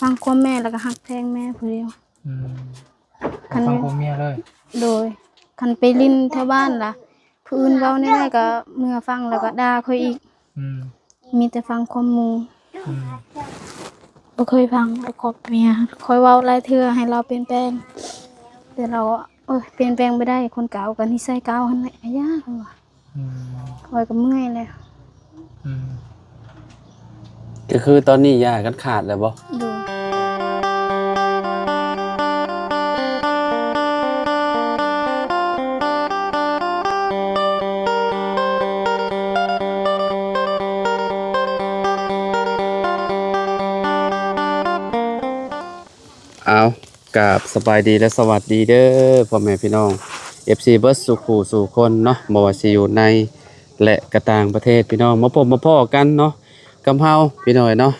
ຟັງຄວາມແມ່ ແລ້ວກໍຮັກແພງແມ່ຜູ້ດຽວ. ອືມ ຄັນ ເອົາຟັງຄວາມເມຍເລີຍ. ໂດຍ ຄັນໄປຫຼິ້ນແຖວບ້ານລະ ຜູ້ອື່ນເວົ້າແນວໃດກໍເມືອຟັງ ແລ້ວກໍດ່າຂ້ອຍອີກ. ອືມ ມີແຕ່ຟັງຄວາມໝູ່. ອືມ ບໍ່ເຄີຍຟັງຄວາມເມຍ. ຂ້ອຍເວົ້າຫຼາຍເທື່ອໃຫ້ລາວປ່ຽນແປງ ແຕ່ລາວ ໂອ້ຍ ປ່ຽນແປງບໍ່ໄດ້ ຄົນເກົ່າກໍນິໄສເກົ່າຫັ້ນແຫຼະ ອາຍາ ຂ້ອຍວ່າ. ອືມ ຂ້ອຍກໍເມື່ອຍແລ້ວ. ອືມ ກໍຄືຕອນນີ້ຢ່າກັນຂາດແລ້ວບໍ່? ໂດຍ. ອ້າວ ກາບສະບາຍດີ ແລະ ສະຫວັດດີເດີ ພໍ່ແມ່ພີ່ນ້ອງ ເອັຟຊີ ເບິດສູ່ຄູ່ສູ່ຄົນເນາະ ບໍ່ວ່າຊິຢູ່ໃນ ແລະ ກະຕ່າງປະເທດ ພີ່ນ້ອງ ມາພົບມາພໍ້ກັນເນາະ ກັບເຮົາ ພີ່ນ້ອງເນາະ.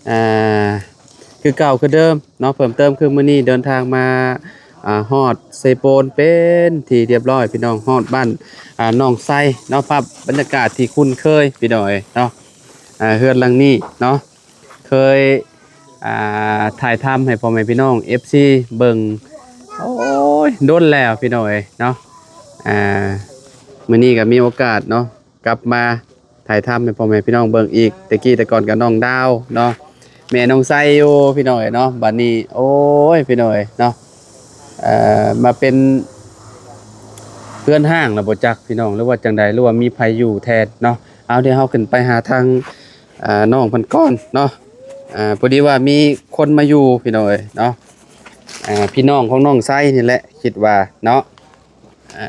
ອ່າ ຄືເກົ່າຄືເດີມເນາະ ເພີ່ມເຕີມຄືມື້ນີ້ເດີນທາງມາ ອ່າ ຮອດເຊໂປນເປັນທີ່ຮຽບຮ້ອຍ ພີ່ນ້ອງ ຮອດບ້ານ ອ່າ ໜອງໄຊເນາະ ພາບບັນຍາກາດທີ່ຄຸ້ນເຄີຍ ພີ່ນ້ອງເນາະ. ອ່າ ເຮືອນຫຼັງນີ້ເນາະ ເຄີຍ ອ່າ ຖ່າຍທຳໃຫ້ພໍ່ແມ່ພີ່ນ້ອງ ເອັຟຊີ ເບິ່ງ ໂອ້ຍ ດົນແລ້ວ ພີ່ນ້ອງເອີຍເນາະ. ອ່າ ມື້ນີ້ກໍມີໂອກາດເນາະ ກັບມາຖ່າຍທຳໃຫ້ພໍ່ແມ່ພີ່ນ້ອງເບິ່ງອີກ. ແຕ່ກີ້ແຕ່ກ່ອນກໍນ້ອງດາວເນາະ ແມ່ນ້ອງໄຊຢູ່ ພີ່ນ້ອງເອີຍເນາະ. ບັດນີ້ ໂອ້ຍ ພີ່ນ້ອງເອີຍເນາະ ເອີ ມາເປັນເຮືອນຮ້າງແລ້ວບໍ່ຈັກ ພີ່ນ້ອງ ຫຼືວ່າຈັ່ງໃດ ຫຼືວ່າມີໃຜຢູ່ແທນເນາະ. ເອົາ ດຽວເຮົາຂຶ້ນໄປຫາທາງ ອ່າ ນ້ອງເພິ່ນກ່ອນເນາະ. ອ່າ ພໍດີວ່າມີຄົນມາຢູ່ ພີ່ນ້ອງເອີຍເນາະ ອ່າ ພີ່ນ້ອງຂອງນ້ອງໄຊນີ້ແຫຼະ ຄິດວ່າເນາະ. ອ່າ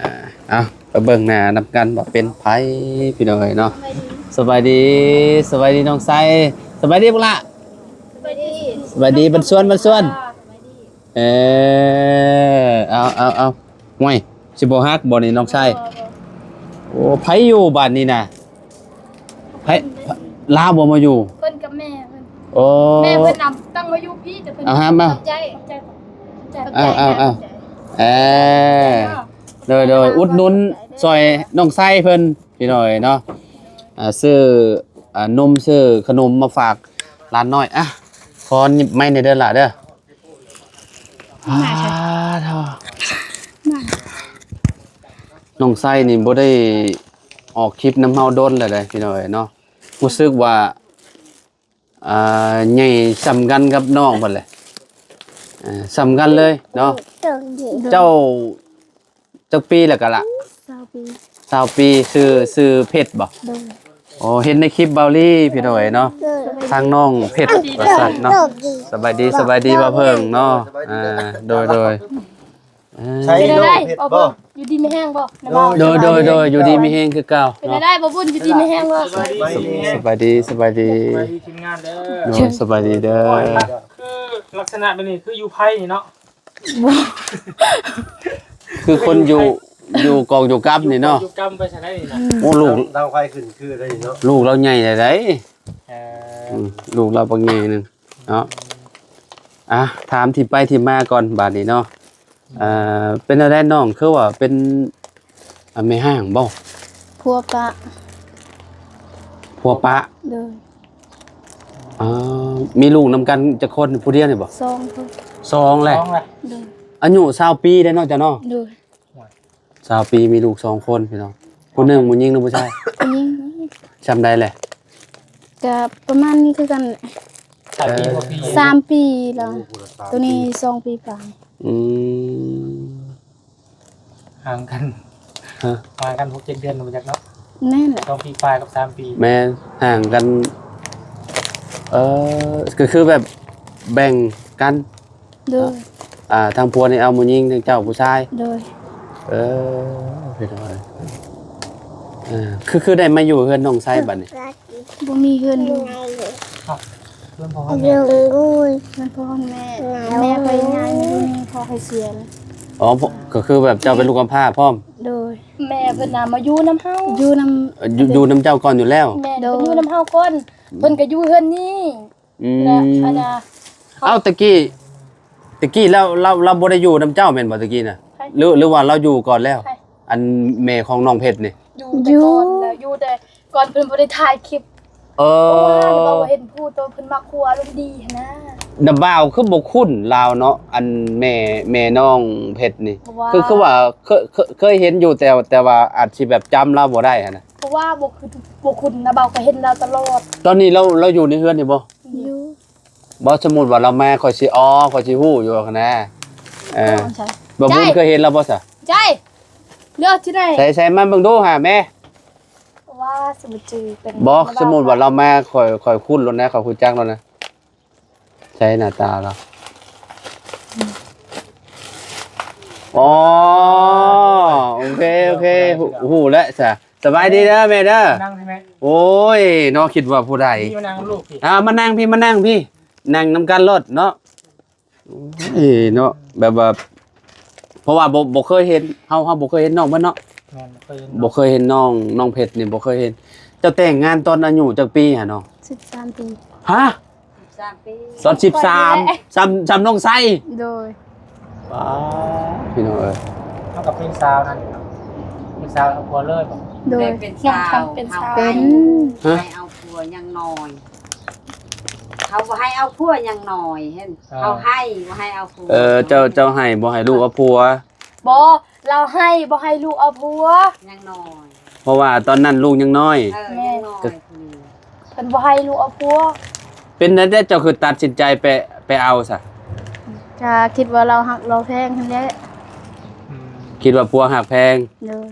ເອົາ ໄປເບິ່ງໜ້ານຳກັນວ່າເປັນໃຜ ພີ່ນ້ອງເອີຍເນາະ. ສະບາຍດີ ສະບາຍດີນ້ອງໄຊ. ສະບາຍດີບັກຫຼ້າ. ສະບາຍດີ ສະບາຍດີບັນຊວນ ບັນຊວນ. ເອີ ເອົາ ເອົາ ເອົາ ຫ້ວຍ ຊິບໍ່ຮັກບໍ່ນີ້ນ້ອງຊາຍ? ບໍ່ ບໍ່ ໂອ້ ໃຜຢູ່ບ້ານນີ້ນະ? ໃຜ ລາວບໍ່ມາຢູ່? ເພິ່ນກັບແມ່ເພິ່ນ. ໂອ້ ແມ່ເພິ່ນນຳຕັ້ງມາຢູ່ພີ້ ແຕ່ເພິ່ນ ເອົາຫາມາ ຂອບໃຈ ຂອບໃຈ ຂອບໃຈ ເອົາ ເອົາ ເອົາ ເອີ ເດີ ເດີ ອຸດໜູນຊ່ອຍນ້ອງຊາຍເພິ່ນ ພີ່ນ້ອງເອີຍເນາະ. ອ່າ ຊື້ ອ່າ ນົມ ຊື້ຂະໜົມມາຝາກຫຼານນ້ອຍ. ອ່ະ ຂໍຫຍິບໄມ້ແດ່ເດີຫຼ້າເດີ. ມາ ອ່າ ເຖົ້າ ມາ ນ້ອງໄຊນີ້ບໍ່ໄດ້ອອກຄລິບນຳເຮົາດົນແລ້ວເດ້ ພີ່ນ້ອງເອີຍເນາະ. ຮູ້ສຶກວ່າ ອ່າ ໃຫຍ່ສ່ຳກັນກັບນ້ອງເພິ່ນແຫຼະ ອ່າ ສ່ຳກັນເລີຍເນາະ. ເຈົ້າ ຈັກປີແລ້ວກະລະ? ຊາວປີ ຊາວປີ. ຊື່ ຊື່ເພັດບໍ່? ໂດຍ. ໂອ້ ເຫັນໃນຄລິບເບົາລີ ພີ່ນ້ອງເອີຍເນາະ ໂດຍ ທາງນ້ອງເພັດວ່າຊັ້ນເນາະ. ສະບາຍດີ ສະບາຍດີບ່າວເຜິ້ງເນາະ. ອ່າ ໂດຍ ໂດຍ. ເປັນຈັ່ງໃດ ເພັດບໍ່? ຢູ່ດີມີແຮງບໍ່? ໂດຍ ໂດຍ ໂດຍ ຢູ່ດີມີແຮງຄືເກົ່າ. ເປັນຈັ່ງໃດບ່າວບຸນ ຢູ່ດີມີແຮງບໍ່? ສະບາຍດີ ສະບາຍດີ ສະບາຍດີ ສະບາຍດີທີມງານເດີ. ໂດຍ ສະບາຍດີເດີ. ຄືລັກສະນະແບບນີ້ຄືຢູ່ໄພນີ້ເນາະ. ບໍ່ ຄືຄົນຢູ່ ຢູ່ກອງຢູ່ກັບນີ້ເນາະ ຢູ່ກຳໄປຊັ້ນໃດນີ້ນະ. ໂອ້ ລູກ ດາວໄຟຂຶ້ນຄືໄດ້ເນາະ ລູກລາວໃຫຍ່ໃດ. ເອີ ອືມ ລູກລາວບັກໃຫຍ່ໜຶ່ງເນາະ. ອ່ະ ຖາມທີ່ໄປທີ່ມາກ່ອນບາດນີ້ເນາະ. ເອີ ເປັນແນວໃດນ້ອງ ຄືວ່າເປັນ ອ່າ ແມ່ຮ້າງບໍ່? ຜົວປະ ຜົວປະ. ໂດຍ. ອ່າ ມີລູກນຳກັນຈັກຄົນ? ຜູ້ດຽວນີ້ບໍ່? ສອງຄົນ. ສອງແຫຼະ. ສອງແຫຼະ. ໂດຍ. ອາຍຸຊາວປີໄດ້ເນາະ ເຈົ້າເນາະ? ໂດຍ. ຊາວປີ ມີລູກສອງຄົນ ພີ່ນ້ອງ. ຜູ້ໜຶ່ງຜູ້ຍິງ ຫຼືຜູ້ຊາຍ? ຜູ້ຍິງ. ຊ່ຳໃດແຫຼະ? ກະປະມານນີ້ຄືກັນ. ສາມປີ ເອີ ກວ່າປີ ສາມປີແລ້ວ. ໂອ້ ໂຕນີ້ສອງປີປາຍ. ອືມ ຫ່າງກັນ ຮະ ຫ່າງກັນຫົກເຈັດເດືອນ ບໍ່ຈັກເນາະ. ແມ່ນແຫຼະ ສອງປີປາຍກັບສາມປີ. ແມ່ນ ຫ່າງກັນ. ເອີ ກໍຄືແບບແບ່ງກັນ. ໂດຍ. ອ່າ ທາງຜົວນີ້ເອົາຜູ້ຍິງ ທາງເຈົ້າຜູ້ຊາຍ. ໂດຍ. ເອີ ເປັນຈັ່ງໃດ ເອີ ຄື ຄືໄດ້ມາຢູ່ເຮືອນນ້ອງຊາຍບັດນີ້? ບໍ່ມີເຮືອນຢູ່. ເຮືອນພໍ່ເຮືອນແມ່ ເຮືອນພໍ່ເຮືອນແມ່ ແມ່ຂ້ອຍຍ້າຍມາຢູ່ນີ້ ພໍ່ຂ້ອຍເສຍແລ້ວ. ອໍ ກໍຄືແບບເຈົ້າເປັນລູກກຳພ້າພ້ອມ? ໂດຍ. ແມ່ເພິ່ນນະມາຢູ່ນຳເຮົາ ຢູ່ນຳ ເອີ ຢູ່ນຳເຈົ້າກ່ອນຢູ່ແລ້ວ? ແມ່ນ. ໂດຍ. ເພິ່ນຢູ່ນຳເຮົາກ່ອນ ເພິ່ນກໍຢູ່ເຮືອນນີ້. ອືມ ແລະ ອັນນ່າ ເອົ້າ ຕະກີ້ ຕະກີ້ລາວ ລາວ ລາວບໍ່ໄດ້ຢູ່ນຳເຈົ້າແມ່ນບໍ່ ຕະກີ້ນະ? ໃຜ? ຫຼື ຫຼືວ່າລາວຢູ່ກ່ອນແລ້ວ? ໃຜ? ອັນແມ່ຂອງນ້ອງເພັດນີ້ ຢູ່ແຕ່ກ່ອນ ຢູ່ແລ້ວ ຢູ່ແຕ່ກ່ອນ ເພິ່ນບໍ່ໄດ້ຖ່າຍຄລິບ. ເອີ ເພາະວ່າເຫັນຜູ້ໂຕເພິ່ນມັກຄົວອາລົມດີຫັ້ນນະ. ນ້າບ່າວຄືບໍ່ຄຸ້ນລາວເນາະ ອັນແມ່ ແມ່ນ້ອງເພັດນີ້ ເພາະວ່າ ຄື ຄືວ່າເຄີຍ ເຄີຍ ເຄີຍເຫັນຢູ່ ແຕ່ ແຕ່ວ່າອາດຊິແບບຈຳລາວບໍ່ໄດ້ຫັ້ນນະ ເພາະວ່າບໍ່ຄື ບໍ່ຄຸ້ນ ນ້າບ່າວກໍເຫັນລາວຕະຫຼອດ. ຕອນນີ້ລາວ ລາວຢູ່ໃນເຮືອນນີ້ບໍ່? ຢູ່. ບໍ່ ສົມມຸດວ່າລາວມາ ຂ້ອຍຊິ ອໍ ຂ້ອຍຊິຮູ້ຢູ່ຫັ້ນນະ. ເອີ ບໍ່ບຸນເຄີຍເຫັນລາວບໍ່ຊະ? ໃຊ່ ເລືອກທີ່ໃດ? ໃສ່ ໃສ່ມາເບິ່ງດູຫາແມ່ ວ່າຊິບໍ່ຈື່ເປັນ ບໍ່ ສົມມຸດວ່າລາວມາ ຂ້ອຍ ຂ້ອຍຄຸ້ນໂລດນະ ຂ້ອຍຮູ້ຈັກໂລດນະ. ໃສ່ໜ້າຕາລາວ ອໍ ໂອເຄ ໂອເຄ ຮູ້ ຮູ້ແລ້ວຊະ. ສະບາຍດີເດີແມ່ເດີ. ນັ່ງໃຫ້ແມ່. ໂອ້ຍເນາະ ຄິດວ່າຜູ້ໃດ. ນີ້ມານັ່ງລູກພີ້. ອ່າ ມານັ່ງພີ້ ມານັ່ງພີ້ ນັ່ງນຳກັນໂລດເນາະ. ໂອ້ຍເນາະ ແບບວ່າ ເພາະວ່າບໍ່ ບໍ່ເຄີຍເຫັນ ເຮົາ ເຮົາບໍ່ເຄີຍເຫັນນ້ອງເພິ່ນເນາະ. ແມ່ນ ບໍ່ເຄີຍເຫັນ ບໍ່ເຄີຍເຫັນນ້ອງ ນ້ອງເພັດນີ້ ບໍ່ເຄີຍເຫັນ. ເຈົ້າແຕ່ງງານຕອນອາຍຸຈັກປີຫະນ້ອງ? ສິບສາມປີ. ຮະ? ສິບສາມປີ. ຕອນສິບສາມ ສ່ຳ ສ່ຳນ້ອງໄຊ. ໂດຍ. ປ້າ ພີ່ນ້ອງເອີຍ ເຮົາກໍເປັນສາວນັ້ນເນາະ ເປັນສາວເອົາຜົວເລີຍບໍ່? ໂດຍ. ເປັນສາວ ເປັນສາວ ເປັນ ຮະ? ໃຫ້ເອົາຜົວຍັງນ້ອຍ ເຂົາບໍ່ໃຫ້ເອົາຜົວຍັງນ້ອຍ ເຫັນ ເອີ ເຂົາໃຫ້ບໍ່ໃຫ້ເອົາຜົວ. ເອີ ເຈົ້າ ເຈົ້າໃຫ້ບໍ່ໃຫ້ລູກເອົາຜົວ. ບໍ່ ລາວໃຫ້ບໍ່ໃຫ້ລູກເອົາຜົວ ຍັງນ້ອຍ ເພາະວ່າຕອນນັ້ນລູກຍັງນ້ອຍ. ເອີ ແມ່ນ ຍັງນ້ອຍ ເພິ່ນບໍ່ໃຫ້ລູກເອົາຜົວ. ເປັນແນວໃດເຈົ້າຄືຕັດສິນໃຈໄປ ໄປເອົາຊະ? ກະຄິດວ່າລາວຮັກລາວແພງຫັ້ນແຫຼະ. ອືມ ຄິດວ່າຜົວຮັກແພງ. ໂດຍ.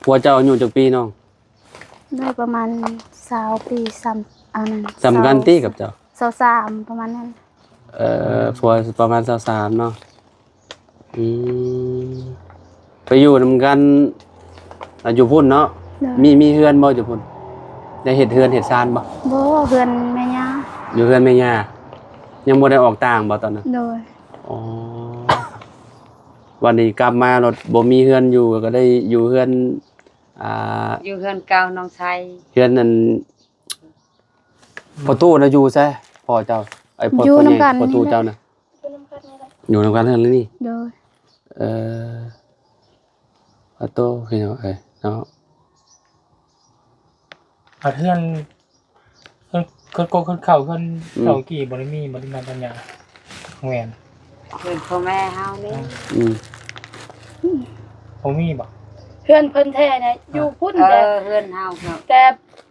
ຜົວເຈົ້າອາຍຸຈັກປີນ້ອງ? ໄດ້ປະມານຊາວປີ ສ່ຳ ອັນນັ້ນ ສ່ຳກັນຕິກັບເຈົ້າ? ຊາວສາມ ປະມານນັ້ນ. ເອີ ຜົວປະມານຊາວສາມເນາະ. ອືມ ໄປຢູ່ນຳກັນ ອາ ຢູ່ພຸ້ນເນາະ. ໂດຍ. ມີ ມີເຮືອນບໍ່ຢູ່ພຸ້ນ? ໄດ້ເຮັດເຮືອນເຮັດຊານບໍ່? ບໍ່ ເຮືອນແມ່ຍ່າ. ຢູ່ເຮືອນແມ່ຍ່າ ຍັງບໍ່ໄດ້ອອກຕ່າງບໍ່ຕອນນັ້ນ? ໂດຍ. ອໍ ບັດນີ້ກັບມາລະບໍ່ມີເຮືອນຢູ່ ກໍໄດ້ຢູ່ເຮືອນ ອ່າ ຢູ່ເຮືອນເກົ່ານ້ອງໄຊ. ເຮືອນນັ້ນ ອືມ ພໍ່ຕູ້ນະຢູ່ໃສ? ພໍ່ເຈົ້າ ໄອ້ພໍ່ ພໍ່ໃຫຍ່ ພໍ່ຕູ້ເຈົ້ານະ ຢູ່ນຳກັນນີ້ແຫຼະ ຢູ່ນຳກັນເຮືອນນີ້. ໂດຍ. ເອີ ອາໂຕ ພີ່ນ້ອງເອີຍເນາະ ອາ ເຮືອນ ເຮືອນ ເຮືອນກົກເຮືອນເຂົ້າ ເຮືອນ ອືມ ເກົ່າກີ້ບໍ່ໄດ້ມີ ບໍ່ໄດ້ນຳປັນຍາ ແມ່ນ ເຮືອນພໍ່ແມ່ເຮົານີ້. ອືມ ອືມ ບໍ່ມີບໍ່? ເຮືອນເພິ່ນແທ້ນະ ຢູ່ພຸ້ນ. ເອີ ແຕ່ເຮືອນເຮົາ ແຕ່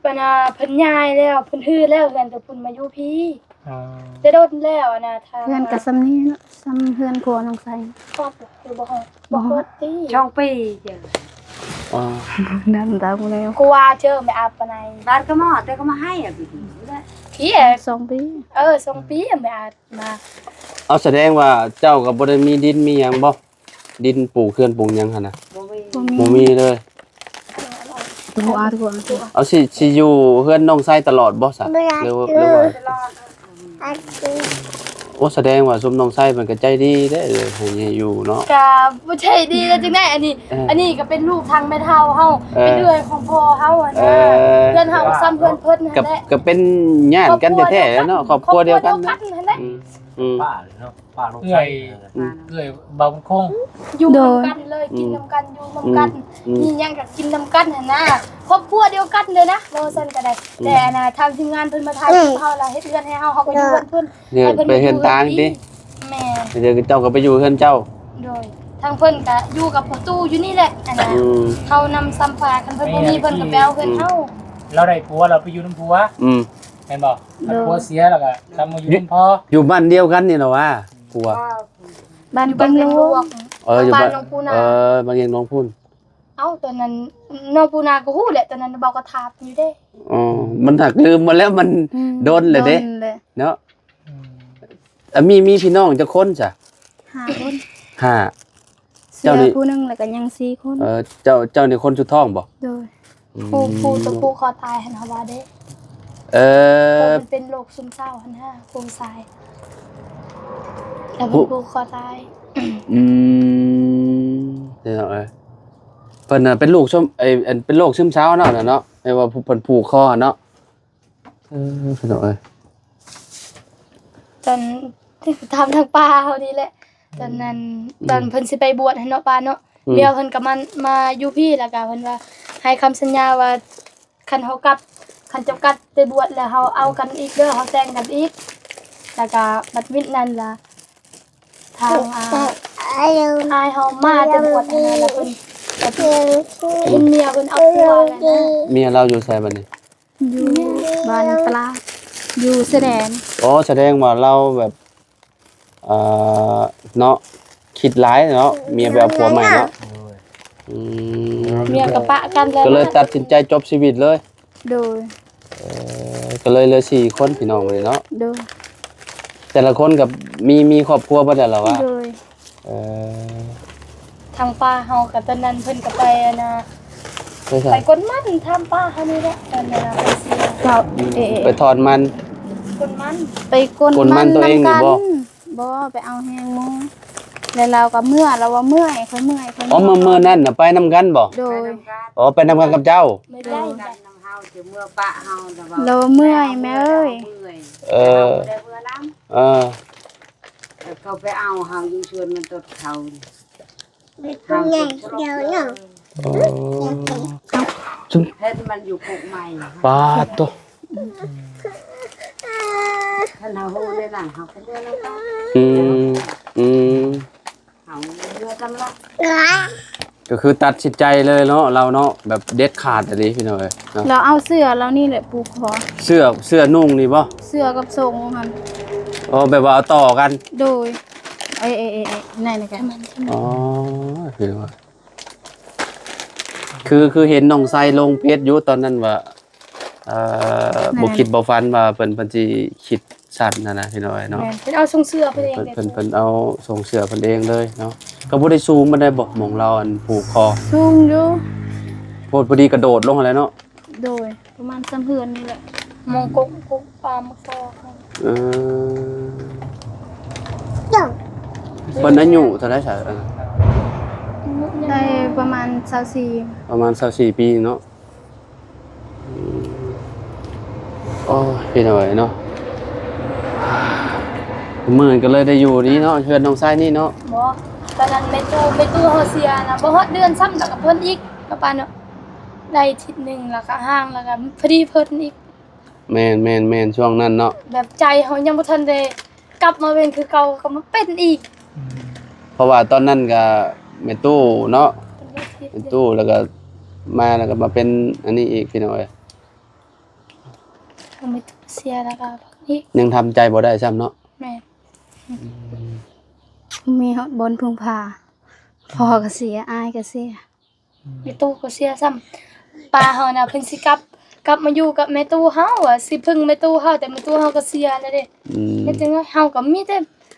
ອັນນ່າ ເພິ່ນຍ້າຍແລ້ວ ເພິ່ນຮື້ແລ້ວເຮືອນ ແຕ່ເພິ່ນມາຢູ່ພີ້. ອໍ ແຕ່ດົນແລ້ວອັນນ່າ ຖ້າ ເຮືອນກໍສ່ຳນີ້ເນາະ ສ່ຳເຮືອນຜົວນ້ອງໄຊ. ຮອດຢູ່ບໍ່? ຮອດ ບໍ່ຮອດຕິ ສອງປີເຈົ້າ. ອໍ ນັ້ນຕາມແລ້ວ ກວ່າເຈີແມ່ອາບປານໃດ ບາດກໍມາຮອດ ແຕ່ກໍມາໃຫ້ອະ ປີນີ້ແຫຼະ ເອີ ສອງປີ. ເອີ ສອງປີແມ່ອາບມາ. ເອົາ ສະແດງວ່າເຈົ້າກໍບໍ່ໄດ້ມີດິນມີຫຍັງບໍ່? ດິນປູກເຮືອນປູກຫຍັງຫັ້ນນະ? ບໍ່ມີ ບໍ່ມີ ບໍ່ມີເລີຍ. ເອົາ ຊິ ຊິຢູ່ເຮືອນນ້ອງໄຊຕະຫຼອດບໍ່ຊະ? ຫຼືວ່າ ຫຼືວ່າ ຕະຫຼອດ. ໂອ້ ສະແດງວ່າຊຸມນ້ອງໄຊເພິ່ນກໍໃຈດີເດ້ ເອີ ໃຫ້ຢູ່ເນາະ. ກະບໍ່ໃຈດີແລ້ວຈັ່ງໃດ ອັນນີ້ ເອີ ອັນນີ້ກໍເປັນລູກທາງແມ່ເຖົ້າເຮົາ ເອີ ເປັນເອື້ອຍຂອງພໍ່ເຮົາຫັ້ນນະ. ເອີ ເຮືອນເຮົາກໍສ່ຳເຮືອນເພິ່ນຫັ້ນແຫຼະ ກໍເປັນຍາດກັນແທ້ໆເນາະ ຄອບຄົວດຽວກັນ. ອືມ ອືມ ປ້າເນາະ ປ້ານ້ອງໄຊ ເອື້ອຍ ເອື້ອຍບ່າວບຸນຄົງ ຢູ່ນຳກັນເລີຍ ກິນນຳກັນ ຢູ່ນຳກັນ ມີຫຍັງກໍກິນນຳກັນຫັ້ນນະ ຄອບຄົວດຽວກັນເລີຍນະ ເວົ້າຊັ້ນກໍໄດ້. ແຕ່ອັນນ່າ ທາງທີມງານເພິ່ນມາຖ່າຍຄລິບເຮົາ ລະເຮັດເຮືອນໃຫ້ເຮົາ ເຮົາກໍຢູ່ເຮືອນເພິ່ນ ເຮືອນ ໄປເຮືອນຕ່າງຕິ. ແມ່ນ ເຈົ້າກໍໄປຢູ່ເຮືອນເຈົ້າ. ໂດຍ. ທາງເພິ່ນກໍຢູ່ກັບພໍ່ຕູ້ຢູ່ນີ້ແຫຼະ ອັນນ່າ ເຮົານຳຊ້ຳພາ ຄັນເພິ່ນບໍ່ມີ ເພິ່ນກໍໄປເອົາເຮືອນເຮົາ. ລາວໄດ້ຜົວ ລາວໄປຢູ່ນຳຜົວ. ອືມ ແມ່ນບໍ່? ຄັນຜົວເສຍແລ້ວກໍກັບມາຢູ່ນຳພໍ່. ຢູ່ບ້ານດຽວກັນນີ້ລະຫວາ? ຜົວ ບ້ານເປັງຫຼວງ. ເອີ ຢູ່ບ້ານ ບ້ານໜອງປູນາ. ເອີ ບ້ານເປັງຫຼວງພຸ້ນ. ເອົ້າ ຕອນນັ້ນນ້ອງປູນາກໍຮູ້ແຫຼະ ຕອນນັ້ນບ່າວກໍຖາມຢູ່ເດ້. ອໍ ມັນຫາກລືມໝົດແລ້ວ ມັນ ອືມ ດົນແລ້ວເດ້ ດົນແລ້ວເນາະ. ອືມ ອ່ະ ມີ ມີພີ່ນ້ອງຈັກຄົນຊະ? ຫ້າຄົນ. ຫ້າ ເສຍ ເຈົ້ານີ້ຜູ້ໜຶ່ງ ແລ້ວກໍຍັງສີ່ຄົນ. ເອີ ເຈົ້າ ເຈົ້ານີ້ຄົນສຸດທ້ອງບໍ່? ໂດຍ. ອືມ ຜູ້ ຜູ້ຕົວຜູ້ຄໍຕາຍຫັ້ນນະວ່າເດ້. ເອີ ເພິ່ນເປັນໂລກຊຶມເສົ້າຫັ້ນນະ ຜູ້ຊາຍ ແລ້ວເພິ່ນຜູກຄໍຕາຍ. ອືມ ພີ່ນ້ອງເອີຍ ເພິ່ນນະເປັນໂລກຊຶມ ເອີ ເປັນໂລກຊຶມເສົ້າເນາະ ເນາະ ແມ່ນວ່າເພິ່ນຜູກຄໍຫັ້ນເນາະ. ເອີ ພີ່ນ້ອງເອີຍ ຕອນ ຖາມທາງປ້າເຮົານີ້ແຫຼະ ຕອນນັ້ນ ອືມ ຕອນເພິ່ນຊິໄປບວດຫັ້ນເນາະ ປ້າເນາະ. ອືມ ເມຍເພິ່ນກໍມາ ມາຢູ່ພີ້ ແລ້ວກໍເພິ່ນວ່າໃຫ້ຄຳສັນຍາວ່າ ຄັນເຮົາກັບ ຄັນເຈົ້າກັບໄປບວດແລ້ວ ເຮົາເອົາກັນອີກເດີ ເຮົາແຕ່ງກັນອີກ. ລະກະບັດວິດນັ້ນລະ ທາງ ອ່າ ອ້າຍເຮົາມາແຕ່ບວດຫັ້ນນະ ລະເພິ່ນ ເພິ່ນເມຍເພິ່ນເອົາຜົວແລ້ວນະ. ເມຍລາວຢູ່ໃສບັດນີ້? ຢູ່ບ້ານຕະຫຼາດ ຢູ່ຊາຍແດນ. ອໍ ສະແດງວ່າລາວແບບ ເອີ ເນາະ ຄິດຫຼາຍເນາະ ເມຍໄປເອົາຜົວໃໝ່ເນາະ. ອືມ ເມຍກໍປະກັນແລ້ວ ກໍເລີຍຕັດສິນໃຈຈົບຊີວິດເລີຍ. ໂດຍ. ເອີ ກໍເລີຍເຫຼືອສີ່ຄົນພີ່ນ້ອງບັດນີ້ເນາະ. ໂດຍ. ແຕ່ລະຄົນກໍມີ ມີຄອບຄົວເບິດແລ້ວລະຫວາ? ໂດຍ. ເອີ ທາງປ້າເຮົາກໍຕອນນັ້ນເພິ່ນກໍໄປອັນນະ ໄປໃສ? ໄປກົນມັນ ທາງປ້າເຮົານີ້ແຫຼະ ຕອນນັ້ນນະ ໄປເຊຍ ເຈົ້າ ເອ ໄປຖອນມັນ ກົນມັນ ໄປກົນ ກົນມັນ ມັນຕົວເອງນີ້ບໍ່? ນຳກັນ ບໍ່ ໄປເອົາແຮງໝູ່ ແລ້ວລາວກໍເມື່ອຍ ລາວວ່າເມື່ອຍ ຂ້ອຍເມື່ອຍ ຂ້ອຍເມື່ອຍ. ອໍ ມື້ ມື້ນັ້ນນະໄປນຳກັນບໍ່? ໂດຍ. ອໍ ໄປນຳກັນກັບເຈົ້າ? ໂດຍ. ລາວວ່າເມື່ອຍແມ່ເອີຍ. ເອີ ເອີ. ເຂົາໄປເອົາເຮົາຢູ່ສວນມັນຕົ້ນເຂົາ ເຮົາເຮັດມັນຢູ່ກົກໃໝ່. ປາດໂທ້. ຄັນເຮົາຮູ້ແນວນັ້ນເຮົາກໍເມືອນຳກັນ. ອືມ ອືມ. ເຮົາເມືອນຳລັບ ກໍຄືຕັດສິນໃຈເລີຍເນາະ ລາວເນາະ ແບບເດັດຂາດອີ່ຫຼີພີ່ນ້ອງເອີຍເນາະ. ລາວເອົາເສື້ອລາວນີ້ແຫຼະປູກຄໍ. ເສື້ອ ເສື້ອນຸ່ງນີ້ບໍ່? ເສື້ອກັບສົ້ງຫັ້ນ. ອໍ ແບບວ່າເອົາຕໍ່ກັນ. ໂດຍ. ເອ ເອ ເອ ເອ ນັ້ນນະກະ. ອໍ ຄືວ່າ ຄື ຄືເຫັນນ້ອງໄຊລົງເຟສຢູ່ຕອນນັ້ນວ່າ ເອີ ແມ່ນ ບໍ່ຄິດບໍ່ຝັນວ່າເພິ່ນ ເພິ່ນຊິຄິດສັ້ນຫັ້ນນະພີ່ນ້ອງເອີຍເນາະ. ແມ່ນ ເພິ່ນເອົາສົ່ງເສື້ອເພິ່ນເອງ. ເພິ່ນ ເພິ່ນ ເພິ່ນເອົາສົ່ງເສື້ອເພິ່ນເອງເລີຍເນາະ. ກໍບໍ່ໄດ້ສູງປານໃດບໍ່ ໝ່ອງລາວອັນຜູກຄໍ? ສູງຢູ່. ໂພດ ພໍດີກະໂດດລົງຫັ້ນແຫຼະເນາະ. ໂດຍ. ປະມານສ່ຳເຮືອນນີ້ແຫຼະ ໝ່ອງກົກ ກົກປາມາກອກ. ເອີ ເພິ່ນອາຍຸເທົ່າໃດຊະ? ໄດ້ປະມານຊາວສີ່. ປະມານຊາວສີ່ປີເນາະ. ອືມ ໂອ້ຍ ພີ່ນ້ອງເອີຍເນາະ ມື້ນີ້ກໍເລີຍໄດ້ຢູ່ນີ້ເນາະ ເຮືອນນ້ອງຊາຍນີ້ເນາະ. ບໍ່ ຕອນນັ້ນແມ່ຕູ້ ແມ່ຕູ້ເຮົາເສຍນະ ບໍ່ຮອດເດືອນຊ້ຳ ແລ້ວກໍເພິ່ນອີກ ປະມານເນາະ ໄດ້ທິດໜຶ່ງ ແລ້ວກໍຮ່າງ ແລ້ວກໍພໍດີເພິ່ນອີກ. ແມ່ນໆໆ ຊ່ວງນັ້ນເນາະ ແບບໃຈເຮົາຍັງບໍ່ທັນໄດ້ກັບມາເປັນຄືເກົ່າ ກໍມາເປັນອີກ. ອືມ ເພາະວ່າຕອນນັ້ນກະແມ່ຕູ້ເນາະ ແມ່ຕູ້ ແລ້ວກະມາ ແລ້ວກະມາເປັນອັນນີ້ອີກ ພີ່ນ້ອງເອີຍ. ແມ່ຕູ້ເສຍແລ້ວກະນີ້ ຍັງທຳໃຈບໍ່ໄດ້ຊ້ຳເນາະ. ແມ່ນ. ອືມ ບໍ່ມີບ່ອນເພິ່ງພາ ພໍ່ກໍເສຍ ອ້າຍກໍເສຍ. ອືມ ແມ່ຕູ້ກໍເສຍຊ້ຳ ປ້າເຮົານະ ເພິ່ນຊິກັບ ກັບມາຢູ່ກັບແມ່ຕູ້ເຮົາ ວ່າຊິເພິ່ງແມ່ຕູ້ເຮົາ ແຕ່ແມ່ຕູ້ເຮົາກໍເສຍແລ້ວເດ້. ອືມ ເຮັດຈັ່ງໃດ ເຮົາກໍມີແຕ່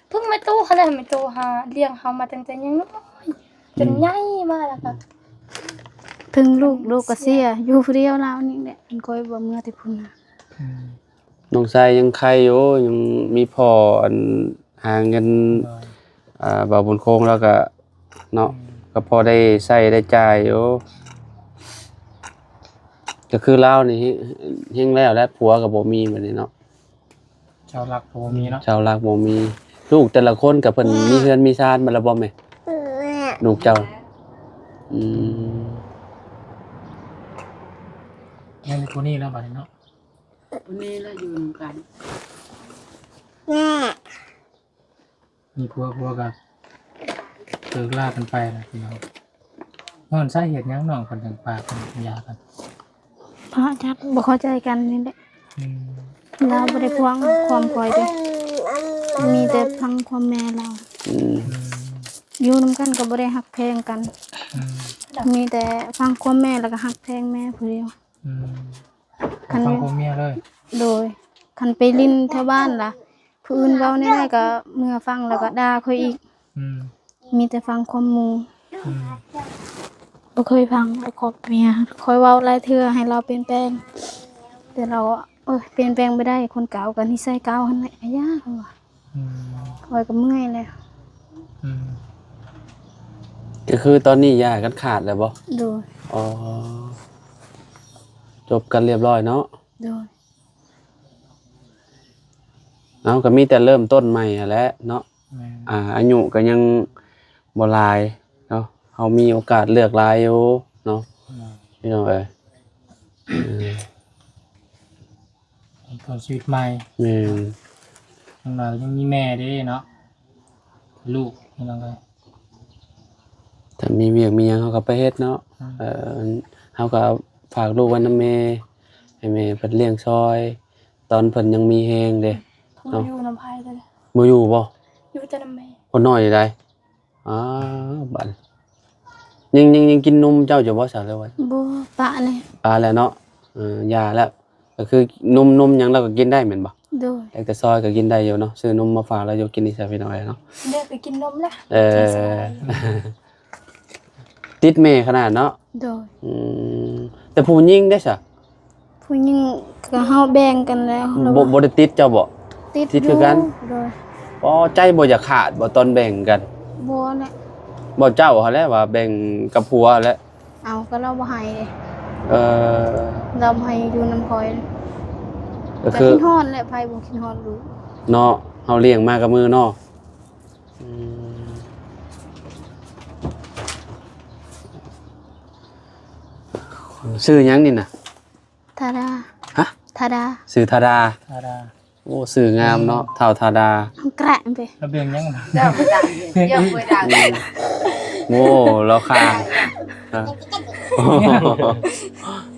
ເພິ່ງແມ່ຕູ້ຫັ້ນແຫຼະ ແມ່ຕູ້ຫາລ້ຽງເຮົາມາຕັ້ງແຕ່ຍັງນ້ອຍ ອືມ ຈົນໃຫຍ່ມາ ແລ້ວກໍເພິ່ງລູກ ລູກກໍເສຍ ຢູ່ຜູ້ດຽວລາວນີ້ແຫຼະ ເພິ່ນກໍບໍ່ເມືອແຕ່ພຸ້ນນະ. ອືມ ນ້ອງຊາຍຍັງໄຄຢູ່ ຍັງມີພໍ່ອັນຫາເງິນ. ໂດຍ. ອ່າ ບ່າວບຸນຄົງລາວກະເນາະ ອືມ ກໍພໍໄດ້ໃຊ້ໄດ້ຈ່າຍຢູ່. ກໍຄືລາວນີ້ເຮັງແລ້ວແຫຼະ ຜົວກໍບໍ່ມີບັດນີ້ເນາະ ເສົາຫຼັກກໍບໍ່ມີເນາະ ເສົາຫຼັກບໍ່ມີ. ລູກແຕ່ລະຄົນກໍເພິ່ນ ອືມ ມີເຮືອນມີຊານໝົດແລ້ວບໍ່ແມ່? ອືມ ລູກເຈົ້າ. ອືມ ຍັງມີຜູ້ນີ້ແລ້ວບັດນີ້ເນາະ. ຜູ້ນີ້ລະຢູ່ນຳກັນ ແມ່ ມີຜົວ ຜົວກໍເລີກລາກັນໄປລະພີ່ນ້ອງ. ຍ້ອນສາເຫດຫຍັງນ້ອງເພິ່ນຈັ່ງປາກັນ ຢ່າກັນ? ເພາະຈັກບໍ່ເຂົ້າໃຈກັນນີ້ແຫຼະ. ອືມ ລາວບໍ່ໄດ້ພວງຄວາມຂ້ອຍເດ້ ມີແຕ່ຟັງຄວາມແມ່ລາວ. ອືມ ອືມ ຢູ່ນຳກັນກໍບໍ່ໄດ້ຮັກແພງກັນ. ອືມ ມີແຕ່ຟັງຄວາມແມ່ ແລ້ວກໍຮັກແພງແມ່ຜູ້ດຽວ. ອືມ ຄັນ ຟັງຄວາມເມຍເລີຍ. ໂດຍ. ຄັນໄປຫຼິ້ນແຖວບ້ານລະ ຜູ້ອື່ນເວົ້າແນວໃດກໍເມືອຟັງ ແລ້ວກໍດ່າຂ້ອຍອີກ. ອືມ ມີແຕ່ຟັງຄວາມໝູ່. ອືມ ບໍ່ເຄີຍຟັງຄວາມເມຍ. ຂ້ອຍເວົ້າຫຼາຍເທື່ອໃຫ້ລາວປ່ຽນແປງ ແຕ່ລາວ ໂອ້ຍ ປ່ຽນແປງບໍ່ໄດ້ ຄົນເກົ່າກໍນິໄສເກົ່າຫັ້ນແຫຼະ ອາຍາ ເພິ່ນວ່າ. ອືມ ຂ້ອຍກໍເມື່ອຍແລ້ວ. ອືມ ກໍຄືຕອນນີ້ຢ່າກັນຂາດແລ້ວບໍ່? ໂດຍ. ອໍ ຈົບກັນລຽບລ້ອຍເນາະ. ໂດຍ. ເອົາ ກໍມີແຕ່ເລີ່ມຕົ້ນໃໝ່ຫັ້ນແຫຼະເນາະ. ແມ່ນ. ອາ ອາຍຸກໍຍັງບໍ່ຫຼາຍເນາະ ເຮົາມີໂອກາດເລືອກຫຼາຍຢູ່ເນາະ. ແມ່ນ. ພີ່ນ້ອງເອີຍ ເອີ ເລີ່ມຕົ້ນຊີວິດໃໝ່. ແມ່ນ. ນ້ອຍຍັງມີແມ່ເດ້ເນາະ ລູກພີ່ນ້ອງເອີຍ ຖ້າມີວຽກມີຫຍັງເຮົາກໍໄປເຮັດເນາະ ອືມ ເອີ ເຮົາກໍຝາກລູກໄວ້ນຳແມ່ ໃຫ້ແມ່ເພິ່ນລ້ຽງຊ່ອຍ ຕອນເພິ່ນຍັງມີແຮງເດ້ ບໍ່ ເນາະ ຢູ່ນຳໃຜເດ້ ບໍ່ຢູ່ບໍ່? ຢູ່ແຕ່ນຳແມ່ ຄົນນ້ອຍນີ້ໃດ ອ້າວ ບາດນີ້ ຍັງ ຍັງ ຍັງກິນນົມເຈົ້າຢູ່ບໍ່ສາວເລີວັນ? ບໍ່ ປະແລ້ວ ປະແລ້ວເນາະ ເອີ ຢ່າແລ້ວ ກໍຄືນົມ ນົມຫຍັງລາວກໍກິນໄດ້ແມ່ນບໍ່? ໂດຍ ແລ້ວແຕ່ຊອຍກໍກິນໄດ້ຢູ່ເນາະ ຊື້ນົມມາຝາກລາວຢູ່ ກິນນີ້ຊະພີ່ນ້ອງເອີຍເນາະ ເດີ ໄປກິນນົມແລ້ວ ເອີ ຕິດແມ່ຂະໜາດເນາະ ໂດຍ ອືມ ແຕ່ຜູ້ຍິງເດ້ຊະ? ຜູ້ຍິງກໍເຮົາແບ່ງກັນແລ້ວ ບໍ່ ບໍ່ໄດ້ຕິດເຈົ້າບໍ່? ຕິດ ຕິດຄືກັນ ໂດຍ ອໍ ໃຈບໍ່ຢາກຂາດບໍ່ຕອນແບ່ງກັນ? ບໍ່ແຫຼະ ບໍ່ ເຈົ້າຫັ້ນແຫຼະວ່າແບ່ງກັບຜົວຫັ້ນແຫຼະ ເອົາ ກໍລາວບໍ່ໃຫ້ເດ້ ເອີ ລາວບໍ່ໃຫ້ຢູ່ນຳຂ້ອຍ ກໍຄື ກໍຄິດຮອດແຫຼະ ໃຜບໍ່ຄິດຮອດລູກເນາະ ເຮົາລ້ຽງມາກັບມືເນາະ ອືມ ຊື່ຫຍັງນີ້ນະ? ທາດາ ຮະ? ທາດາ ຊື່ທາດາ ທາດາ ໂອ້ ຊື່ງາມເນາະ ອືມ ທ້າວທາດາ ແກະໄປ ລະເບິ່ງຫຍັງ ເຈົ້າບໍ່ໄດ້ ເຈົ້າບໍ່ໄດ້ ໂອ້ ລາວຂ້າງ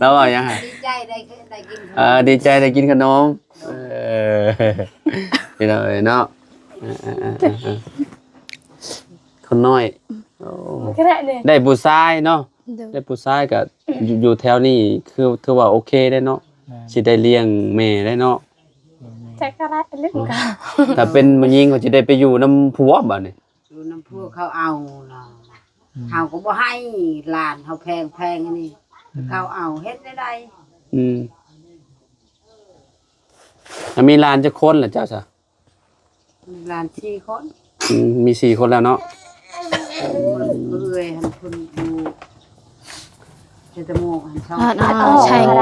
ລາວເວົ້າຫຍັງຫະ? ດີໃຈໄດ້ ໄດ້ກິນຂະໜົມ ເອີ ດີໃຈໄດ້ກິນຂະໜົມ ເອີ ພີ່ນ້ອງເອີຍເນາະ ເອີ ເອີ ເອີ ເອີ ຄົນນ້ອຍ ໂອ້ ໄດ້ຜູ້ຊາຍເນາະ ໂດຍ ໄດ້ຜູ້ຊາຍກໍຢູ່ ຢູ່ແຖວນີ້ຄືຖືວ່າໂອເຄໄດ໋ເນາະ ແມ່ນ ຊິໄດ້ລ້ຽງແມ່ໄດ້ເນາະ ແມ່ນ ແຕ່ກໍໄດ້ ອືມ ຖ້າເປັນຜູ້ຍິງກໍຊິໄດ້ໄປຢູ່ນຳຜົວບາດນີ້ ຢູ່ນຳຜົວເຂົາເອົາເນາະ ອືມ ເຮົາກໍບໍ່ໃຫ້ ຫຼານເຮົາແພງໆ ອັນນີ້ ອືມ ເຂົາເອົາ ເຮັດແນວໃດ? ອືມ ແລ້ວມີຫຼານຈັກຄົນລະເຈົ້າຊະ? ມີຫຼານສີ່ຄົນ ອືມ ມີສີ່ຄົນແລ້ວເນາະ ເອື້ອຍຫັ້ນເພິ່ນຢູ່ເຊຕະໂມກຫັ້ນ ສອງ ອ່າ ໃຊ່ ໂອ້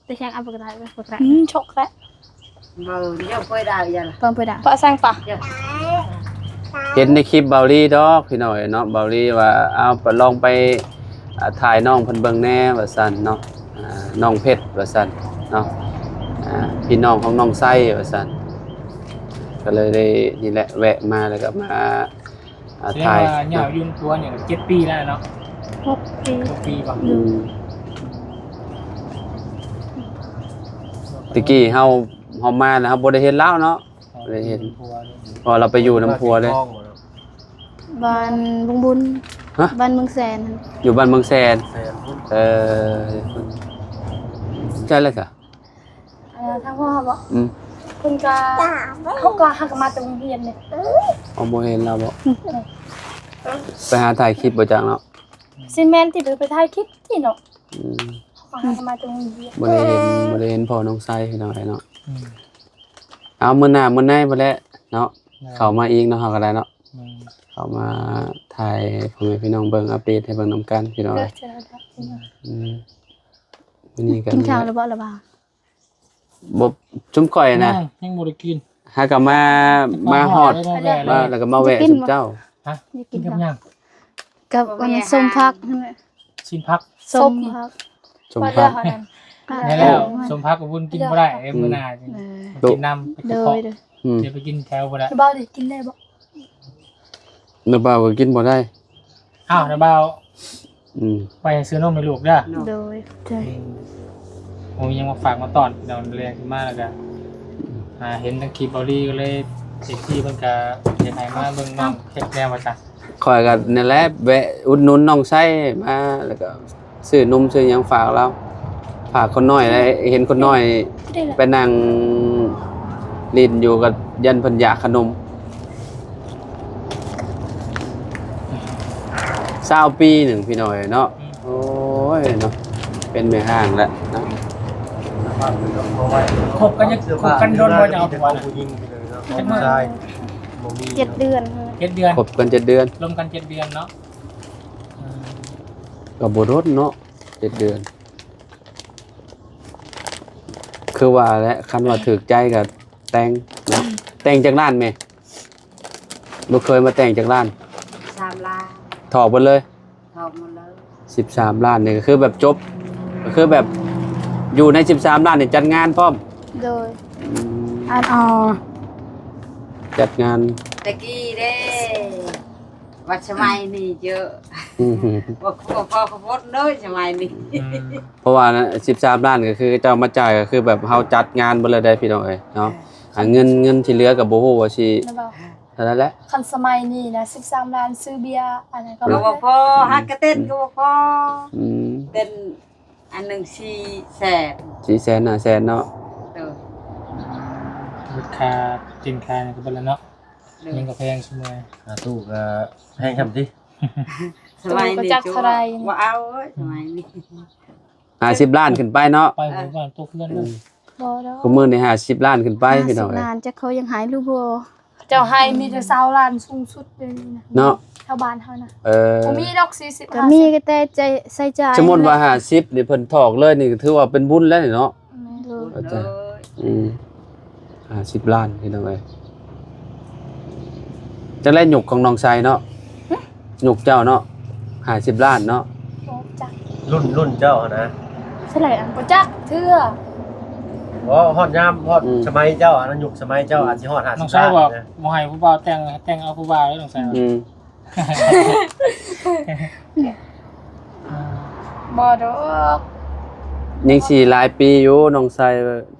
ແຕ່ແຊງເອົາປາກະໄດ້ ປາກະໄດ້ ອືມ ຊົກແຫຼະ ເບິ່ງເຈົ້າເປີດດາວຢ່າລະ ເບິ່ງເປີດດາວ ເພາະແຊງປະ ເຫັນໃນຄລິບເບົາລີດອກ ພີ່ນ້ອງເອີຍເນາະ ເບົາລີວ່າ ເອົາ ລອງໄປ ອ່າ ຖ່າຍນ້ອງເພິ່ນເບິ່ງແດ່ວ່າຊັ້ນເນາະ ອ່າ ນ້ອງເພັດວ່າຊັ້ນເນາະ ອ່າ ພີ່ນ້ອງຂອງນ້ອງໄຊວ່າຊັ້ນ ກໍເລີຍໄດ້ນີ້ແຫຼະ ແວະມາແລ້ວກໍມາ ອ່າ ຖ່າຍ ແສດງວ່າຍາວຢູ່ນຳຜົວນີ້ເຈັດປີແລ້ວເນາະ ຫົກປີ ຫົກປີບໍ່ ອືມ ແຕ່ກີ້ເຮົາ ເຮົາມາແລ້ວເຮົາບໍ່ໄດ້ເຫັນລາວເນາະ ບໍ່ໄດ້ເຫັນ ເພາະວ່າລາວໄປຢູ່ນຳຜົວເດ້ ບ້ານບຸງບຸນ ຮະ? ບ້ານເມືອງແສນ ຢູ່ບ້ານເມືອງແສນ ແສນພຸ້ນ ເອີ ໃສລະຊະ? ເອີ ທາງພໍ່ເຮົາບໍ? ອືມ ເພິ່ນກະ ເຮົາກະຫາກະມາແຕ່ໂຮງຮຽນເດ້ ເຮົາບໍ່ເຫັນລາວບໍ? ອືມ ໄປຫາຖ່າຍຄລິບບໍ່ຈັກເນາະ ຊິແມ່ນຕິ ໄປຖ່າຍຄລິບຕິເນາະ ອືມ ເຮົາກະຫາກະມາແຕ່ໂຮງຮຽນ ບໍ່ໄດ້ເຫັນ ບໍ່ໄດ້ເຫັນພໍ່ນ້ອງໄຊພີ່ນ້ອງເອີຍເນາະ ອືມ ເອົາ ມື້ໜ້າມື້ໃນພຸ້ນແຫຼະເນາະ ແມ່ນ ເຂົ້າມາອີກເນາະ ເຮົາກໍໄດ້ເນາະ ແມ່ນ ເຂົ້າມາຖ່າຍໃຫ້ພໍ່ແມ່ພີ່ນ້ອງເບິ່ງ ອັບເດດໃຫ້ເບິ່ງນຳກັນພີ່ນ້ອງ ເອີ ເອີ ອືມ ມື້ນີ້ກໍ ກິນເຂົ້າແລ້ວບໍ່ລະບ່າວ? ບໍ່ ຊຸມຂ້ອຍນະ ຍັງ ຍັງບໍ່ໄດ້ກິນ ຫາກໍມາ ມາຮອດ ມາແລ້ວກໍມາແວະຊຸມເຈົ້າ ຮະ ກິນກັບຫຍັງ? ກັບອັນ ສົ້ມຜັກຫັ້ນແຫຼະ ຊີ້ນຜັກ ສົ້ມຜັກ ສົ້ມຜັກ ແລ້ວ ສົ້ມຜັກກໍບຸນກິນບໍ່ໄດ້ເດ້ ມື້ໜ້າ ເອີ ກິນນຳ ໂດຍ ອືມ ຊິໄປກິນແຖວບໍ່ໄດ້ ບ່າວໄດ້ກິນໄດ້ບໍ່? ນ້າບ່າວກໍກິນບໍ່ໄດ້ ອ້າວ ນ້າບ່າວ ອືມ ໄປຊື້ນົມໃຫ້ລູກເດີ ໂດຍ ຂອບໃຈ ອືມ ໂອ້ ມີຫຍັງມາຝາກມາຕ້ອນ ດອນແລງຂຶ້ນມາແລ້ວກໍ ອືມ ອ່າ ເຫັນທາງຄລິບເບົາລີກໍເລີຍ ເອັຟຊີ ເພິ່ນກໍຢາກໃຫ້ມາເບິ່ງນ້ອງເຮັດແນວວ່າຊັ້ນ ຂ້ອຍກໍນັ້ນແຫຼະ ແວະອຸດໜູນນ້ອງໄຊມາ ແລ້ວກໍຊື້ນົມຊື້ຫຍັງຝາກລາວ ຝາກຄົນນ້ອຍ ເຫັນຄົນນ້ອຍໄປນັ່ງຫຼິ້ນຢູ່ ກໍຢ້ານເພິ່ນຢາກຂະໜົມ ຊາວປີໜຶ່ງ ພີ່ນ້ອງເອີຍເນາະ ອືມ ໂອ້ຍເນາະ ເປັນແມ່ຮ້າງແລ້ວເນາະ ຄົບກັນ ຄົບກັນດົນບໍ່ ຈະເອົາຜົວນະ ຜູ້ຍິງ ຜູ້ຊາຍ ບໍ່ມີ ເຈັດເດືອນ ເຈັດເດືອນ ຄົບກັນເຈັດເດືອນ ລົມກັນເຈັດເດືອນເນາະ ອືມ ກໍບໍ່ດົນເນາະ ເຈັດເດືອນ ຄືວ່າແຫຼະ ຄັນວ່າຖືກໃຈກໍແຕ່ງເນາະ ແຕ່ງຈັກລ້ານແມ່? ລູກເຂີຍມາແຕ່ງຈັກລ້ານ? ສາມລ້ານ ຖອກເບິດເລີຍ ຖອກໝົດເລີຍ ສິບສາມລ້ານນີ້ ກໍຄືແບບຈົບ ກໍຄືແບບຢູ່ໃນສິບສາມລ້ານນີ້ຈັດງານພ້ອມ ໂດຍ ອືມ ອັນ ອໍ ຈັດງານ ແຕ່ກີ້ເດ້ ວ່າສະໄໝນີ້ເຈີ ອືມ ບໍ່ ບໍ່ພໍກັບຄົນເດີສະໄໝນີ້ ອືມ ເພາະວ່າສິບສາມລ້ານກໍຄືເຈົ້າມາຈ່າຍ ກໍຄືແບບເຮົາຈັດງານເບິດເລີຍເດ້ພີ່ນ້ອງເອີຍເນາະ ເອີ ອ່າ ເງິນ ເງິນທີ່ເຫຼືອກໍບໍ່ຮູ້ວ່າຊິ ແມ່ນບໍ່? ເທົ່ານັ້ນແຫຼະ ຄັນສະໄໝນີ້ນະ ສິບສາມລ້ານຊື້ເບຍ ອັນນັ້ນກໍ ກໍບໍ່ພໍ ອືມ ຫາກະເຕັ້ນກໍບໍ່ພໍ ອືມ ເຕັ້ນອັນໜຶ່ງສີ່ແສນ ສີ່ແສນ ຫ້າແສນເນາະ ໂດຍ ເບິດຄ່າກິນຄ່າຫຍັງກໍເບິດແລ້ວເນາະ ໂດຍ ຫຍັງກໍແພງຊຸມມື້ ຄ່າຕູ້ກໍແພງສ່ຳຕິ ສະໄໝນີ້ ຕູ້ກໍຈັກເທົ່າໃດ ບໍ່ເອົາເອີຍ ສະໄໝນີ້ ຫ້າສິບລ້ານຂຶ້ນໄປເນາະ ໄປຫົວບ້ານຕົກເຮືອນເດີ ອືມ ບໍ່ດອກ ຄືມື້ນີ້ຫ້າສິບລ້ານຂຶ້ນໄປ ຫ້າສິບລ້ານ ພີ່ນ້ອງເອີຍ ຈັກເຂົາຍັງໃຫ້ຫຼືບໍ່ ເຂົາເຈົ້າໃຫ້ມີແຕ່ຊາວລ້ານສູງສຸດເດນີ້ນະ ເນາະ ແຖວບ້ານເຮົານະ ເອີ ບໍ່ມີດອກສີ່ສິບ ກໍມີກໍແຕ່ໃຊ້ຈ່າຍ ສົມມຸດວ່າຫ້າສິບນີ້ເພິ່ນຖອກເລີຍນີ້ກໍຖືວ່າເປັນບຸນແລ້ວນີ້ເນາະ ແມ່ນ ໂດຍ ອືມ ຫ້າສິບລ້ານພີ່ນ້ອງເອີຍ ຈັກແລະ ຍຸກຂອງນ້ອງໄຊເນາະ ຫຶ? ຍຸກເຈົ້າເນາະ ຫ້າສິບລ້ານເນາະ ບໍ່ຈັກ ລຸ້ນ ລຸ້ນເຈົ້າຫັ້ນນະ ເທົ່າໃດອັນ ບໍ່ຈັກເທື່ອ ບໍ່ ຮອດຍາມ ຮອດ ອືມ ສະໄໝເຈົ້າ ອັນນັ້ນຍຸກສະໄໝເຈົ້າ ອືມ ອາດຊິຮອດຫ້າສິບລ້ານນະ ນ້ອງໄຊບອກ ບໍ່ໃຫ້ຜູ້ບ່າວແຕ່ງ ແຕ່ງເອົາຜູ້ບ່າວເດີນ້ອງໄຊ ອືມ ບໍ່ດອກ ຍັງຊິຫຼາຍປີຢູ່ນ້ອງໄຊ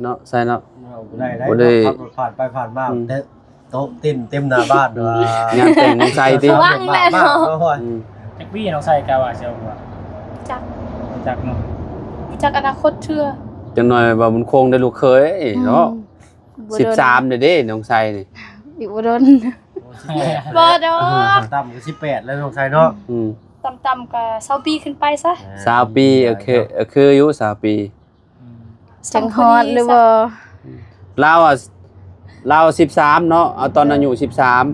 ເນາະ ໄຊເນາະ ເວົ້າບໍ່ໄດ້ ບໍ່ໄດ້ ຂັບລົດຜ່ານໄປຜ່ານມາ ອືມ ແຕ່ ໂຕະເຕັມ ເຕັມໜ້າບ້ານວ່າ ງານແຕ່ງນ້ອງໄຊຕິ ລະວັງແລ້ວ ອືມ ຈັກປີນ້ອງໄຊກະວ່າຊິເອົາຜົວ ຈັກ ຈັກເນາະ ຈັກອະນາຄົດເທື່ອ ຈັກໜ້ອຍວ່າບຸນຄົງໄດ້ລູກເຂີຍເນາະ ອືມ ສິບສາມເດ້ນ້ອງໄຊນີ້ ອີກບໍ່ດົນ ໂອ້ ສິບແປດ ບໍ່ດອກ ຕ່ຳກໍສິບແປດແລ້ວນ້ອງໄຊເນາະ ອືມ ຕ່ຳໆກໍຊາວປີຂຶ້ນໄປຊະ ອ່າ ຊາວປີ ໂອເຄ ໂອເຄຢູ່ຊາວປີ ອືມ ຈັ່ງຮອດຫຼືບໍ່ ລາວອະ ລາວສິບສາມເນາະ ເອົາຕອນອາຍຸສິບສາມ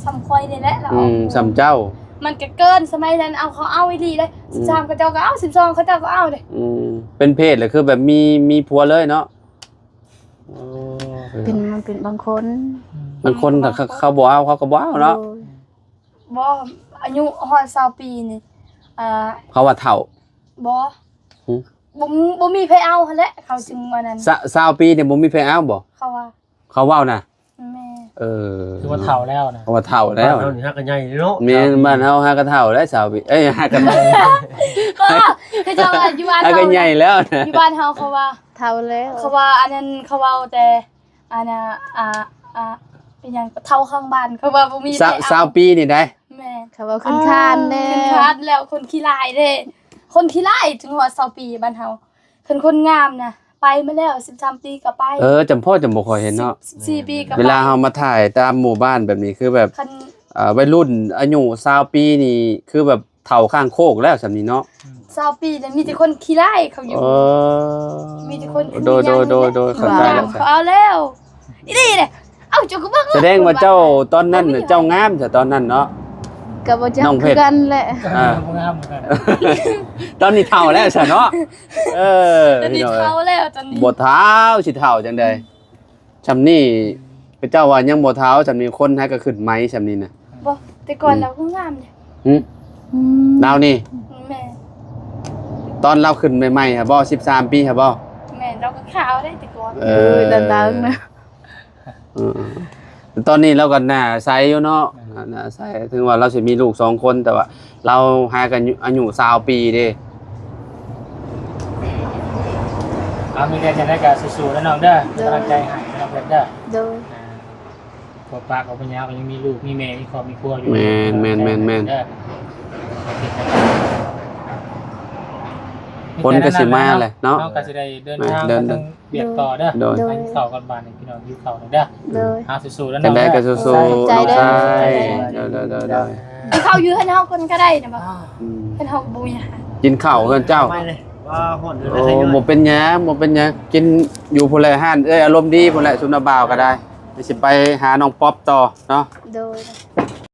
ສ່ຳຂ້ອຍນີ້ແຫຼະລາວ ອືມ ສ່ຳເຈົ້າ ມັນກະເກີນ ສະໄໝນັ້ນເອົາ ເຂົາເອົາອີ່ຫຼີເດ້ ອືມ ສິບສາມເຂົາເຈົ້າກໍເອົາ ສິບສອງເຂົາເຈົ້າກໍເອົາເດ້ ອືມ ເປັນເພດແລ້ວຄືແບບມີ ມີຜົວເລີຍເນາະ ໂອ້ ເປັນ ມັນເປັນບາງຄົນ ອືມ ບາງຄົນ ບາງຄົນ ເຂົາ ເຂົາບໍ່ເອົາ ເຂົາກໍບໍ່ເອົາເນາະ ໂດຍ ບໍ່ ອາຍຸຮອດຊາວປີນີ້ ອ່າ ເຂົາວ່າເຖົ້າ ບໍ່ ຫຶ? ບໍ່ ບໍ່ມີໃຜເອົາຫັ້ນແຫຼະ ເຂົາຈຶ່ງວ່ານັ້ນ ຊາວ ຊາວປີນີ້ບໍ່ມີໃຜເອົາບໍ່? ເຂົາວ່າ ເຂົາເວົ້ານະ ແມ່ນ ເອີ ຄືວ່າເຖົ້າແລ້ວນະ ເຂົາວ່າເຖົ້າແລ້ວ ບ້ານເຮົານີ້ຫາກະໃຫຍ່ເນາະ ແມ່ນ ຊາວປີ ບ້ານເຮົາຫາກະເຖົ້າແລ້ວ ຊາວປີ ເອີຍ ຫາກະ ເຂົາເຈົ້າວ່າຢູ່ບ້ານເຮົາ ຫາກະໃຫຍ່ແລ້ວນະ ຢູ່ບ້ານເຮົາເຂົາວ່າເຖົ້າແລ້ວ ເຂົາວ່າອັນນັ້ນ ເຂົາເວົ້າແຕ່ ອັນນ່າ ອ່າ ອ່າ ເປັນຫຍັງ ເຖົ້າຂ້າງບ້ານ ເຂົາວ່າບໍ່ມີໃຜເອົາ ຊາວ ຊາວປີນີ້ໃດ ແມ່ນ ເຂົາວ່າຂຶ້ນຄານແລ້ວ ຂຶ້ນຄານແລ້ວ ຄົນຂີ້ລ້າຍເດ້ ຄົນຂີ້ລ້າຍ ເຖິງຮອດຊາວປີບ້ານເຮົາ ຄັນຄົນງາມນະ ໄປມາແລ້ວ ສິບສາມປີກໍໄປ ເອີ ຈັ່ງພໍຈັ່ງບໍ່ຄ່ອຍເຫັນເນາະ ສິບສີ່ປີກໍໄປ ເວລາເຮົາມາຖ່າຍຕາມໝູ່ບ້ານແບບນີ້ ຄືແບບ ຄັນ ອ່າ ໄວລຸ້ນອາຍຸຊາວປີນີ້ ຄືແບບ ເຖົ້າຂ້າງໂຄກແລ້ວສ່ຳນີ້ເນາະ ຊາວປີແລ້ວມີແຕ່ຄົນຂີ້ລ້າຍເຂົາຢູ່ ເອີ ມີແຕ່ຄົນ ໂດຍ ໂດຍ ໂດຍ ໂດຍ ເຂົ້າໃຈແລ້ວ ເຂົາເອົາແລ້ວ ອີ່ຫຼີເດ້ ເອົາ ເຈົ້າກໍເບິ່ງ ສະແດງວ່າເຈົ້າຕອນນັ້ນ ບໍ່ມີ ເຈົ້າງາມຊະຕອນນັ້ນເນາະ ກໍບໍ່ຈັກ ນ້ອງເພັດ ຄືກັນແຫຼະ ອ່າ ງາມຄືກັນ ຕອນນີ້ເຖົ້າແລ້ວຊະເນາະ ເອີ ຕອນນີ້ເຖົ້າແລ້ວ ຕອນນີ້ ບໍ່ເຖົ້າ ຊິເຖົ້າຈັ່ງໃດ ຊ່ຳນີ້ ເຂົາເຈົ້າວ່າຍັງບໍ່ເຖົ້າ ຊ່ຳນີ້ຄົນໃຫ້ກໍຂຶ້ນໃໝ່ຊ່ຳນີ້ນະ ບໍ່ ແຕ່ກ່ອນ ອືມ ລາວກໍງາມເດ້ ຫຶ? ອືມ ລາວນີ້ ແມ່ນ ຕອນລາວຂຶ້ນໃໝ່ໆຫະບໍ່ ສິບສາມປີຫະບໍ່ ແມ່ນ ລາວກໍຂາວເດ້ແຕ່ກ່ອນ ເອີ ເອີ ດັງໆນະ ເອີ ຕອນນີ້ລາວກໍໜ້າໃສຢູ່ເນາະ ແມ່ນ ໜ້າໃສ ເຖິງວ່າລາວຊິມີລູກສອງຄົນ ແຕ່ວ່າ ລາວຫາກະອາຍຸຊາວປີເດ້ ເອົາ ມີແຕ່ຈັ່ງໃດກໍສູ້ໆເດີນ້ອງເດີ ໂດຍ ເປັນກຳລັງໃຈໃຫ້ນ້ອງເພິ່ນເດີ ໂດຍ ອ່າ ພວກປ້າກໍບໍ່ຍາວ ກໍຍັງມີລູກມີແມ່ ມີຄອບມີຄົວຢູ່ ແມ່ນໆໆໆ ເດີ ຝົນກໍຊິມາແຫຼະເນາະ ເຮົາກໍຊິໄດ້ເດີນທາງ ແມ່ນ ເດີນ ໄປທາງ ວຽກຕໍ່ເດີ ໂດຍ ໄປກິນເຂົ້າກ່ອນບາດນີ້ ພີ່ນ້ອງຫິວເຂົ້າແລ້ວເດີ ໂດຍ ຫາສູ້ໆແລ້ວ ຈັ່ງໃດກໍສູ້ໆ ໂດຍ ນ້ອງຊາຍ ໂດຍໆໆ ເຂົ້າຢູ່ເຮືອນເຮົາກ່ອນກໍໄດ້ນະບໍ່ ອືມ ເຮືອນເຮົາກໍບໍ່ມີຫຍັງ ກິນເຂົ້າເຮືອນເຈົ້າ ວ່າຮອດເຮືອນ ໂອ້ ບໍ່ເປັນຫຍັງ ບໍ່ເປັນຫຍັງ ກິນຢູ່ພຸ້ນແຫຼະ ຮ້ານເອື້ອຍອາລົມດີພຸ້ນແຫຼະ ຊຸມນາບ່າວກໍໄດ້ ຊິໄປຫານ້ອງປັອບຕໍ່ເນາະ ໂດຍ